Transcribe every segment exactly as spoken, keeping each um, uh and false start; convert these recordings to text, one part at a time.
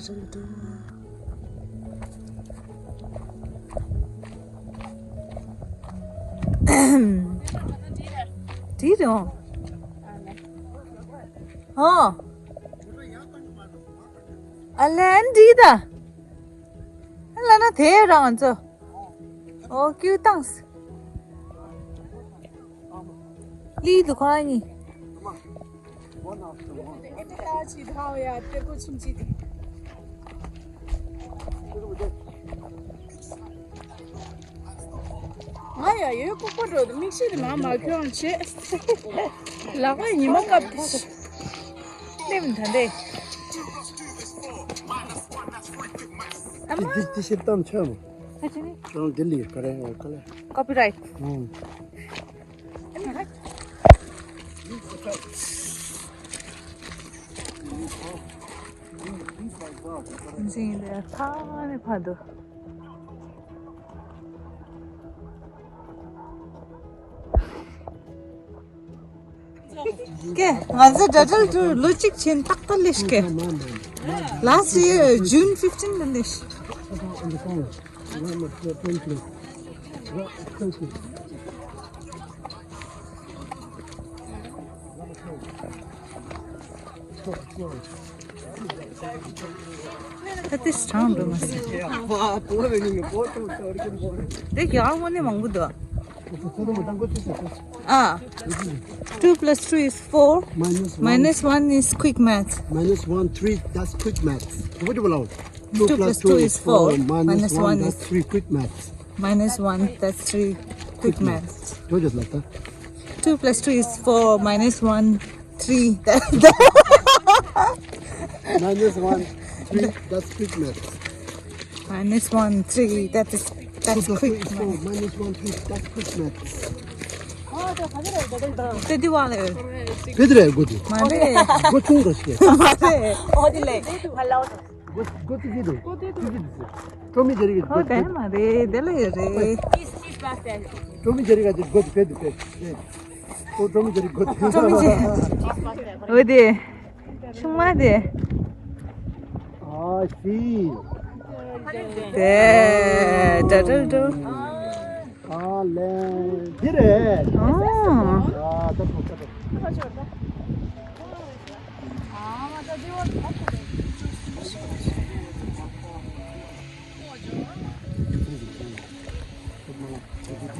དྲིས་རེད་འོང་། ཨོ། ཨ་ལན་འདི་ད། ཨ་ལ་ན་དེ་རང་ཚོ། ཨོ་ཀྱུ་ཏང་སི། ལི་དུ་ཁོ་རང་གཉིས། ང་ཡ་ཡོད་ལྐུགས་པ་འགྲོ་དུ་མིག་ཤེལ་དུ་མ་མ་ཁྱོང་བྱེད། ལག་པས་ཉི་མ་བཀབ་སྟེ། སླེབས་ད་འདྲེ། ཨ་མ། འདི་འདི་ཤེལ་གཏམ་ཆོད་མོ། ཨ་ཅི་ནི། ཁྱོད་འདི་ལི་ག་རེ་ག་ལེ། ཀོ་པི་རའེ་ཊི། ཨང་། འཛིན་ལས་ཐག་ནས་ཕར་འདུག་ཀེ། ང་ཚོ་ཌ་ཌལ་ཊུར་ལོ་གཅིག་ཕྱིན་ཏག་ཏག་སླེབས་ཀེ། Last year June fifteen ལ་སླེབས། ད་དེ་སྲང་འགྲོ་མ་སྲིད། དེ་ཡར་ངོ་ནས་མང་པོ་འདུག་ཨ། Two plus two is four. Minus one. Minus one is quick math. Minus one, three, that's quick math. What do you want? Two plus two is four. Minus one, that's three, quick math. Minus one, that's three, quick math. What is that? Two plus two is four, minus one, three. Minus one, three, that's quick math. Minus one, three, that is, that's quick math. Minus one, three, that's quick math. ཏེ་དི་ཝ་ལེ། ཏེ་དི་རེ་གོ་དི། མ་རེད། གོ་ཆུང་ག་ཤེ། མ་རེད། ཨོ་དི་ལེ། ཧ་ལོ། གོ་གོ་ཏི་གི་དུ། གོ་ཏི་གི་དུ། ཀྲོ་མི་ཇེ་རི་གི་ཨོ་དེ་མ་རེད། དེ་ལ་ཡོད་རེད། ཀྲོ་མི་ཇེ་རི་ག་དེ་གོ་དི་པེ་དུ་པེ། ཨོ་ཀྲོ་མི་ཇེ་རི་གོ་དི། ཀྲོ་མི་ཇེ་རི། ཨོ་དེ། ཆུང་མ་དེ། ཨ་ཤི། དེ་ད་ད་ད། ཨ་ལེ། འདི་རེད། ཨ། ཨ་ད་ད་ད།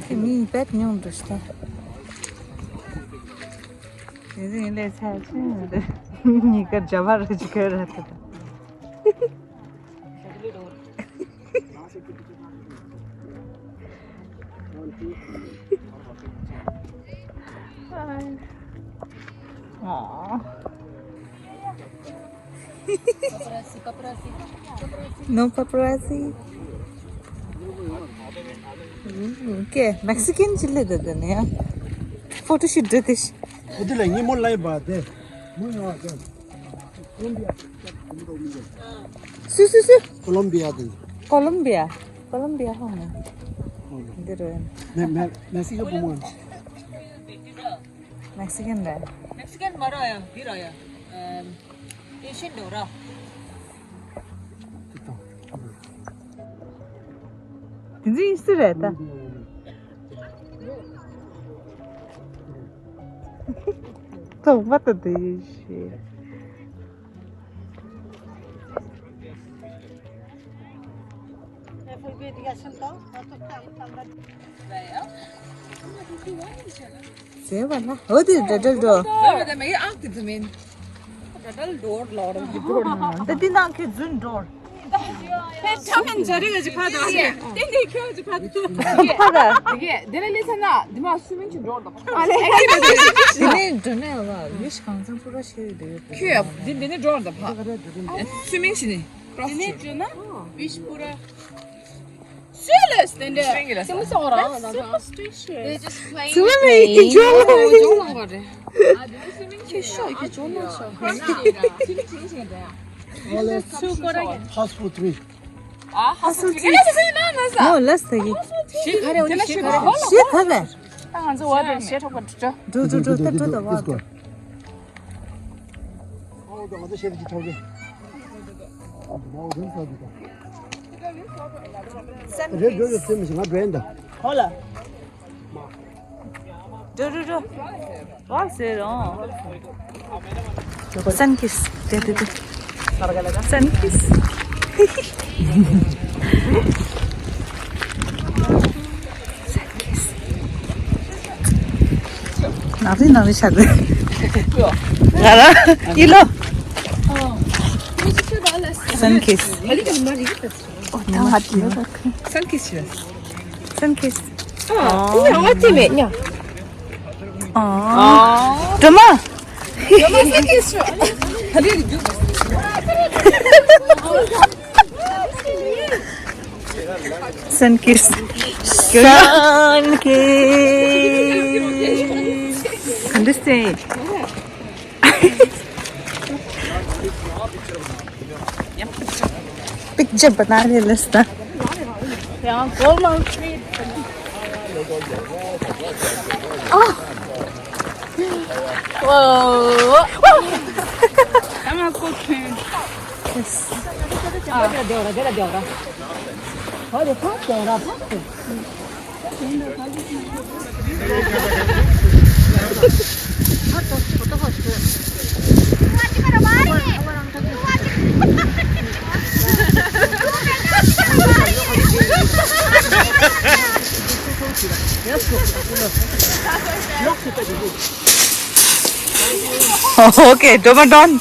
དེ་མིན་པད་ཉུང་འདུག་ཤ། དེ་རིང་ལས་ཚར་ཆེན་རེད། གཉིས་ཀ་འདྲ་བ་རེད་ཅིག་ག་རེད་ད། No paparazzi. ཀེ་མེག་སི་ཀན་ཅི་ལེ་དེ་དེ་ནས་ཡ། ཕོ་ཊོ་ཤུ་ཊི་འདྲ་དེ། འོ་དེ་ལ་ཉིན་མོ་ལ་ཡིན་པ་དེ། མོ་ཡོང་བ་དེ། སུ་སུ་སུ། ཀོ་ལོམ་བི་ཡ་དེ། ཀོ་ལོམ་བི་ཡ། ཀོ་ལོམ་བི་ཡ་ཧོ་ནས། འདི་རུ་ཡིན། མེ་མེ་མེག་སི་ཀོ་བུ་མོ། མེག་སི་ཀན་རེད། མེག་སི་ཀན་མ་ར་ཡ་འདི་ར་ཡ། ཨེ་ཤན་འདྲ་ར། དེ་ཚོ་ཨི་སི་རེད་ད། ཐོག་མ་ད་དེ་ཤེས། ཟེར་བ་ལ་འོ་དེ་འདྲ་འདྲ་འགྲོ། འདྲ་འདྲ་མེད་ཨང་དེ་ཚོ་མིན། འདྲ་འདྲ་ལོར་ལོར་འདི་འགྲོ། ད་འདི་ནང་ཁྱོད་རྫུན་འགྲོ། ཕེ་ཆ་མིན་འཇའ་རིགས་ཀྱི་ཕ་དང་། དེ་འདི་ཁྱོད་ཀྱི་ཕ་དང་། ཕ་དང་། དེ་གས་དེ་ལ་ལི་ཚ་ན་འདི་མ་སུ་མིན་གྱི་འགྲོ་དང་། ཨ་ལེ། དེ་ནས་འགྲོ་ནས་ལ་ཡུལ་གང་ཚང་པུ་ར་ཤེས་དེ་ཡོད། ཁྱོད་འདི་འདི་ནས་འགྲོ་དང་ཕ། སུ་མིན་གྱི་ནི་ཀྲོ་སི་ནས་འགྲོ་ན་ཡུལ་པུ་ར། སུས་ལས་དེ་འདྲ། སེམས་སོང་རང་ལ་ཚང་། They just playing. ཚུལ་ལས་ཀྱི་ཇོ་ལ་ཡིན། ཇོ་ལ་ག་རེ། ཁྱི་ཤོག་ཁྱི་ཇོ་ལ་ཤོག House for three. ཨ་ཧ་སུ་ཅི། ཨོ་ལས་དེ་གི། ཤི་ག་རེ་འོ་ཤི་ག་རེ། ད་ང་ཚོ་བ་དེ་ཤེས་ཐོག་པ་འགྲོ། འགྲོ་འགྲོ་འགྲོ་ད་འགྲོ་ད་བ། ཨོ་ད་ང་ཚོ་ཤེས་ཀྱི་ཐོག་གི། རེད། འགྲོ་ཡོད་ཚེ་མི་ཤེས། ང་འགྲོ་ཡིན་ད། ཧོ་ལ། འགྲོ་འགྲོ་འགྲོ། བག་ཟེར་རོང་། སན་ཁིས། དེ་དེ་དེ། སན་ཁིས། སན་ཁིས། ནག་རི་ནག་རི་ཆགས་དགོས། ང་རང་ཡིན་ལོ། སན་ཁིས། ཨོ་ད་ང་དེ་སན་ཁིས་ཆེ། སན་ཁིས། ཨ་ཨ་དེ་མེད་ཉ། ཨ་སྒྲོལ་མ། སྒྲོལ་མ་སན་ཁིས་ཆེ། སན་ཁིས། སན་ཁིས། ག་འདྲ་སེ། Picture बना रहे हैं, लस्ता। यहाँ गोल mount street. Yes. Okay, Domadon.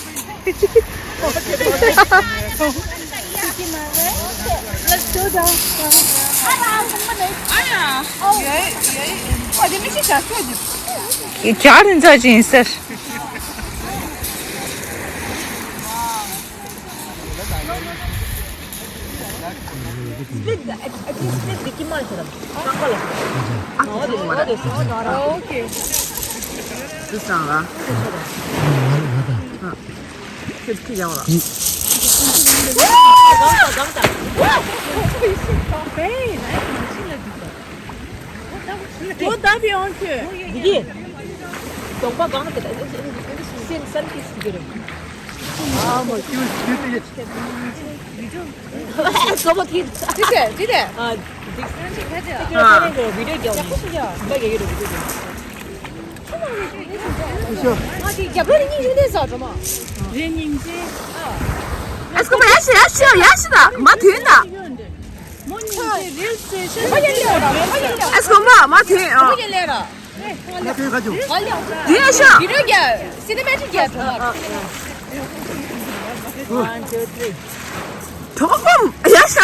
གྲོགས་པོ་ཡ་ཤ།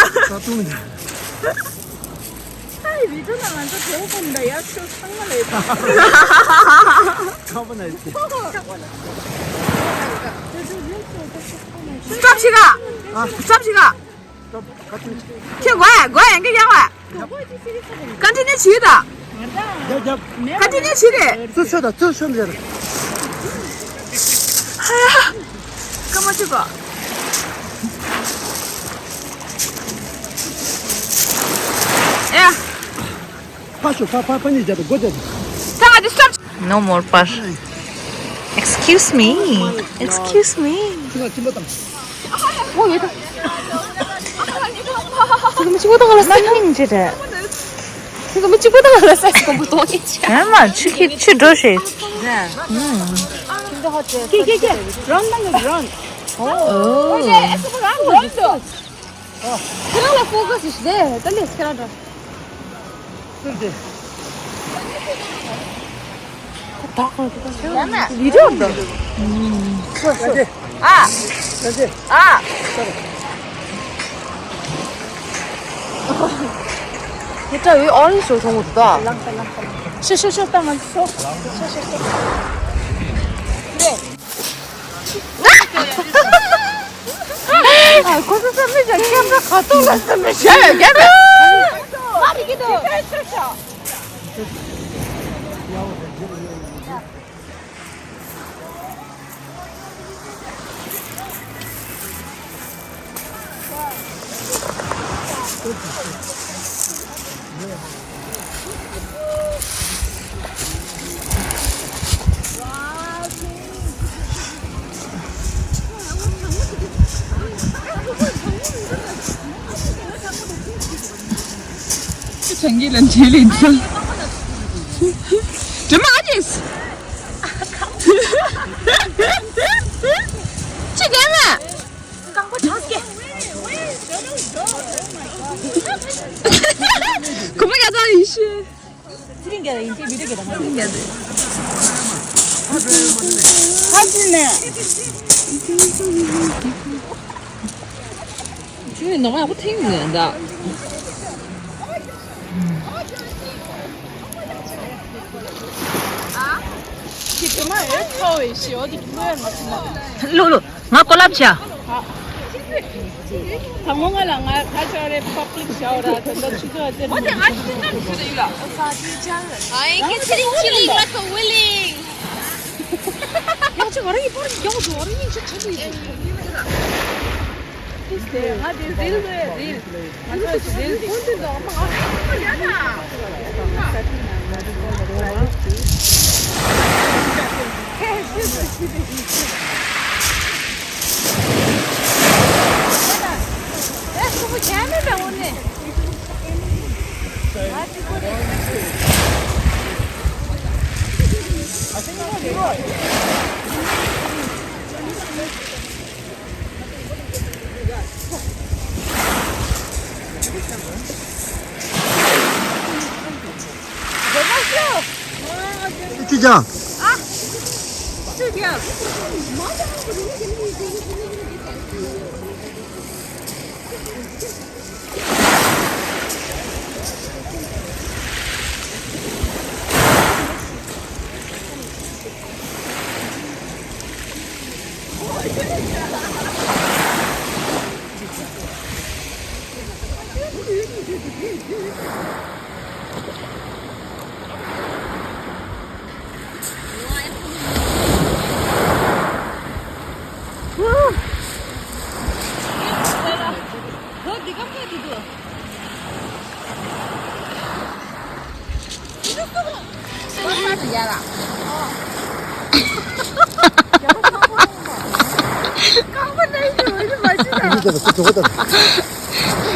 ཨའི་བི་ཌིའོ་ནང་ང་ཚོ་གྲོགས་པོ་འདྲ་ཡ་ཤོ་ཚང་མ་ལས། སྐྲབ་ཞིག་ག་སྐྲབ་ཞིག་ག་ཁྱེད་གོ་ཡ་གོ་ཡ་འགི་ཡ་བ། ཀན་ཊི་ནི་བྱིས་ད། ཀན་ཊི་ནི་བྱིས་རེད། ཚུར་ཤོད་དང་ཚུར་ཤོད་མི་རེད། ཧ་ཡ། སྐར་མ་གཅིག་གོ། ཨེ། ཕ་ཤོ་ཕ་ཕ་ཕ་ནི་རྒྱབ་སྒོ་རྒྱབ། ད་ང་འདི་སྐྲབ། No more པར། Excuse me. Excuse me. ཁྱི་མ་ཁྱི་མ་དང་། ཁྱི་མ་ཁྱི་མ་དང་ལ་སེམས་སྙིང་རྗེ་རེད། ཁྱི་མ་ཁྱི་མ་དང་ལ་སེམས་སྐོམ་པོ་དོག་གི་ཆ། ཨ་མ་ཆུ་ཁྱི་ཆུ་འགྲོ་ཤེས། ཁྱི་ཁྱི་ཁྱི་རང་དང་རང་། ཨོ། ཁྱེད་རང་ལ་ཕོ་ཁ་ཞིག་བྱས་ད་ལས་ཁྱེད་རང་འགྲོ། ཚུར་དེ། བི་ཌིའོ་འདུག་ཨ། ཨ། ཁྱེད་ཀྱི་ཨོ་རེན་ཇི་ཞོ་ཚོང་གི་འདུག་ཤོ་ཤོ་ཤོ་ཏང་ང་ཤོ། ཤོ་ཤོ་ཤོ། ཨ་ཁོ་ཚོ་བསམ་མེད་ཀྱང་ཁྱེད་རང་ཁ་ཐུག་ལ་བསམ་མེད་བྱས་ཡོད་ཀྱང་། སངས་རྒྱས་ལ་འདྲེ་ལས་འདྲ། དྲི་མ་ཨ་ཅེས། ཅི་བདེ་མེད། རྐང་པ་གྲངས་སྐྱེ། གོ་མ་རྒྱ་ཚ་ཡིན་ཤེས། ཚེ་རིང་རྒྱ་ལ་ཡིན་ཤེས་བི་ཌིའོ་རྒྱ་དང་མ་ཚེ་རིང་རྒྱ་ལ། ཧ་ཅི་ནས། ཁྱོད་ནི་ནོར་ཡག་པོ་ཐེངས་ནས་འདའ། ལུ་ལུ། ང་ཀོ་ལབ་བྱ། དང་མོ་ང་ལ་ང་ཁ་ཤོར་རེ་པབ་ལིག་ཤའོ་ར་དོན་དག་ཆུ་ཚོད་ཨ་ཙེ་རེ། ཨ་ཡིན་གྱི་ཚེ་རིང་ཆི་ལིང་ལ་ཁོ་ཝི་ལིང་། ཡང་ཅི་ང་རང་ཡི་པར་ཡག་འགྲོ་བ་རང་ཡིན་ཆི་ཆི་ལིང་། ང་དེ་རིལ་བས་རིལ།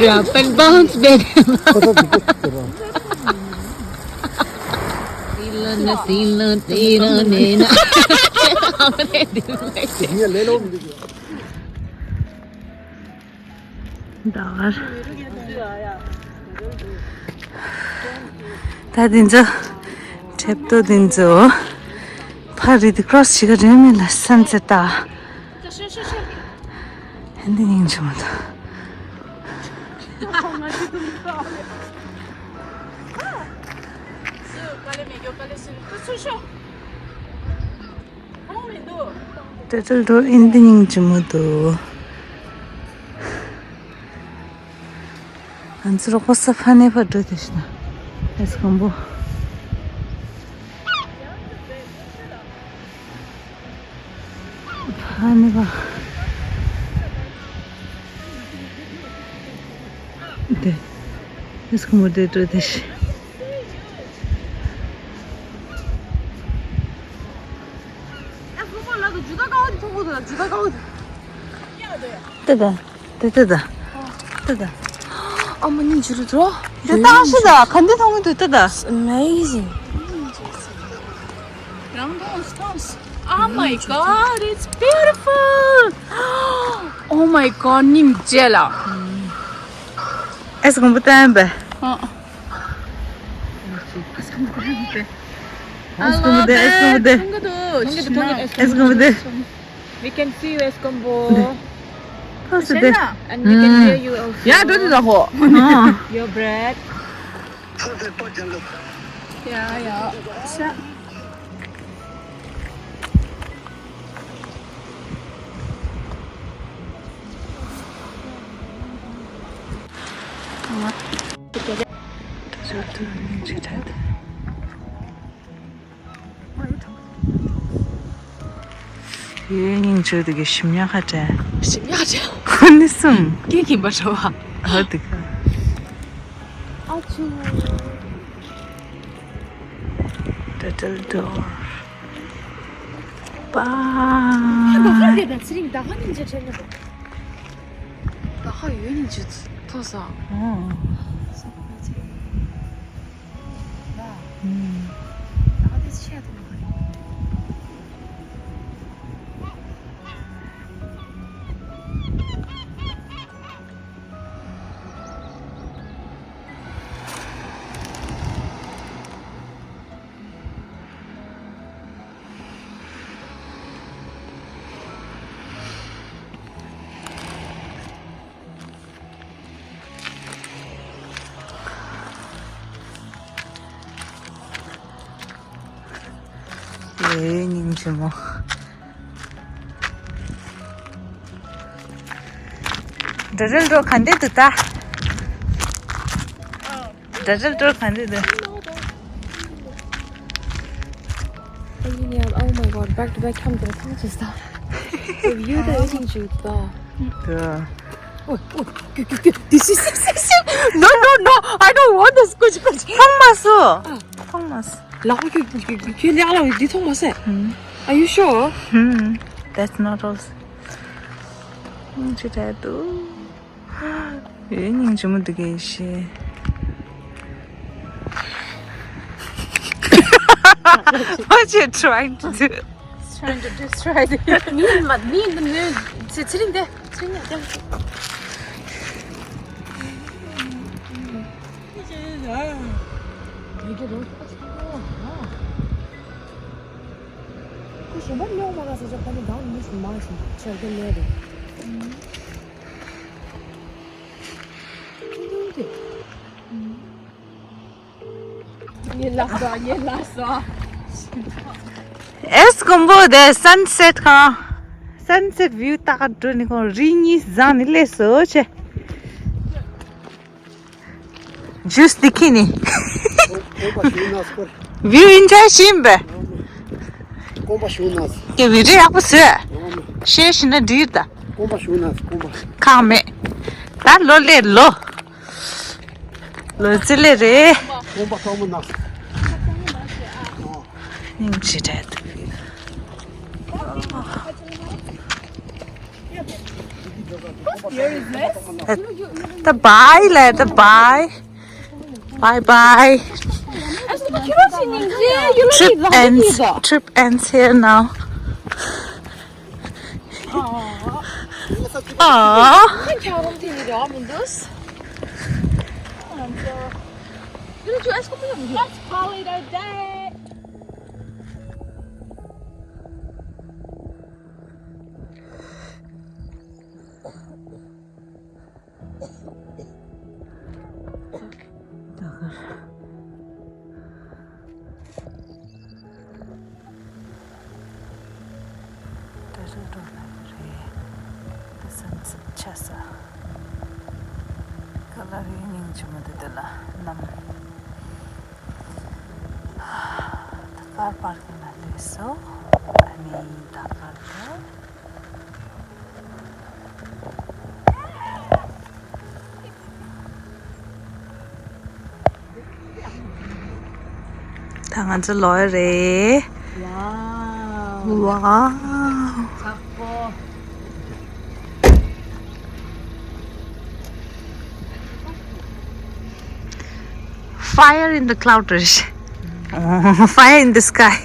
Drop and bounce, baby. Silo na, silo, tiro, nena. ད་འདི་ཚོ་ཁྲེབ་ཏོ་འདི་ཚོ་ཕ་རི་དི་ཀྲོ་སི་ཞིག་ག་རེ་མེད་ལ་སན་སེ་ཏ། ཧན་དི་ཉིང་ཆུ་མ་ཏོ། ཏེ་ཏལ་ཏོ་ཨིན་དི་ཉིང་ཅི་མོ་དུ། ང་ཚོ་རོགས་པ་ས་ཕ་ནེ་ཕ་འགྲོ་དེ་ཤི་ན། ཨེ་སི་ཁོང་པོ། ཕ་ནེ་ཕ། དེ། ཨེ་སི་ཁོང་པོ་དེ་འགྲོ་དེ་ཤི། ཏེ་ད། ཏེ་ཏེ་ད། ཏེ་ད། ཨ་མ་ནི་ཇུ་རུ་ཏོ། ཏེ་ད་ཤི་ད། ག་འདི་མཐོང་གི་འདུག་ཏེ་ད། Amazing. Oh my God, it's beautiful. Oh my God, ཉིམ་ཇེ་ལ། ཨེ་སི་ཁོང་པོ་བསྟན་པས། ཨ། ཨེ་སི་ཁོང་པོ་བསྟན། ཨེ་སི་ཁོང་པོ་བསྟན། ཨེ་སི་ཁོང་པོ་བསྟན། We can see you, Eskombo. And we can hear you also. ཡ་འགྲོ་དུས་ད་ཧོ། Your breath. ཡ་ཡ། ཡོད་སྙིང་རྗེ་དེ་གི་ཞིམ་ཉག་ཁ་དྲན། ཞིམ་ཉག་དྲན། ཁོ་ནི་སུམ། སྐད་ཀྱིན་པ་འདྲ་བ། ཨ་དེ་ག་ཨ་ཆུ། Turtle Door. པ། ད་ཧ་རེད་ད་ཚེ་རིང་ད་ཧ་སྙིང་རྗེ་དྲན་ནས། ད་ཧ་ཡོད་སྙིང་རྗེ་ཐོག་ས། ཨོ། ལོའི་སྙིང་རྗེ་མོ། འགྲོ་རེད་འགྲོ། ག་འདྲ་འདུག་ད། འགྲོ་རེད་འགྲོ། ག་འདྲ་འདུག། Oh my god, back to back ཐམ་དེ་ཐམ་ཅི་སྟ། View དེ་ཨེ་ཅིག་ཅིག་ད། དེ། Oh, oh, this is, this is, no, no, no, I don't want this. ཀུ་ཅི་ཀུ་ཅི། མཐོང་མ་སོང་། མཐོང་མ་སོང་། ལག་པ་ཁྱོད་ཁྱོད་ཁྱོད་ལག་ལ་འདི་མཐོང་མ་སོང་། Are you sure? That's not all. ཅི་འདྲ་འདུག། ཡོད་སྙིང་རྗེ་མོ་འདུག་གས་ཤེས། What you trying to do? He's trying to destroy the. Me and my, me and the moon. ཚེ་ཚེ་རིང་དེ། ཚེ་རིང་དེ། ཁོ་གཞན་པ་ཉོག་མ་ག་ས་ཆ་ཕ་ནི་དང་མི་སུ་མ་ཞིག་ཆ་ག་ལེ་རེད། ངས་ལབ་སོང་། ངས་ལབ་སོང་། ཨེས་དགོན་པོ་དེ་སན་སེཊ་ཁང་། སན་སེཊ་བིའུ་ལྟ་ག་འགྲོ་ནི། ཁོང་རི་གཉིས་བཟང་ནི་སླེབས་སོང་ཆེ། ཇུས་འདི་ཁྱེར་ནི། སྐོམ་པ་ཞུ་ན་སྐོར། བིའུ་ཨིན་ཊརེ་སི་ཡིན་པས། སྐོམ་པ་ཞུ་ན། ཀྱེ་བི་ཌི་ཡོ་ཡག་པོ་བཟོས། ཤེར་ཞུ་ན་འགྲིག་ད། སྐོམ་པ་ཞུ་ན་སྐོམ་པ། ཁག་མེད། ད་ལོ་ལེ་ལོ། ལོ་ཙི་ལེ་རེད། སྐོམ་པ་ཐོག་མོ་ན། སྙིང་རྗེ་དྲན་འདུག། ད་བྷའི་ལབ། ད་བྷའི། Bye bye. Trip ends. Trip ends here now. Aww. Let's call it a day. ད་རེས་འགྲོ་ལ་རེད། ད་སན་སེཊ་ཆགས་ས། ཁ་ལག་རིགས་སྙིང་རྗེ་མོ་འདུག། དེ་ལ་གནམ། ད་ཀར་པར་ཀིང་ལ་སླེབས་སོང་། ཨ་ནི་ད་ཀར་དེ། ད་ང་ཚོ་ལོག་ཡ་རེད། Wow. Wow. ཚ་པོ། Fire in the cloud རེད། Fire in the sky.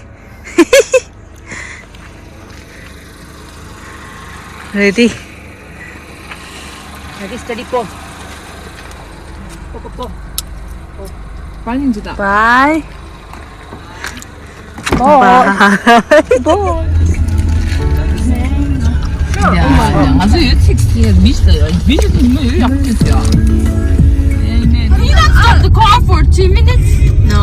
Ready? Ready, steady, go. Go, go, go. Bye. Bye. Bye. Bye. ང་ཚོ་ཡོད་ཚིག་ཟེར་མི་ཞིག་ཡོད། མི་ཞིག་ཡོད་ཡག་པོ་ཡོད། You not stop the car for two minutes? No.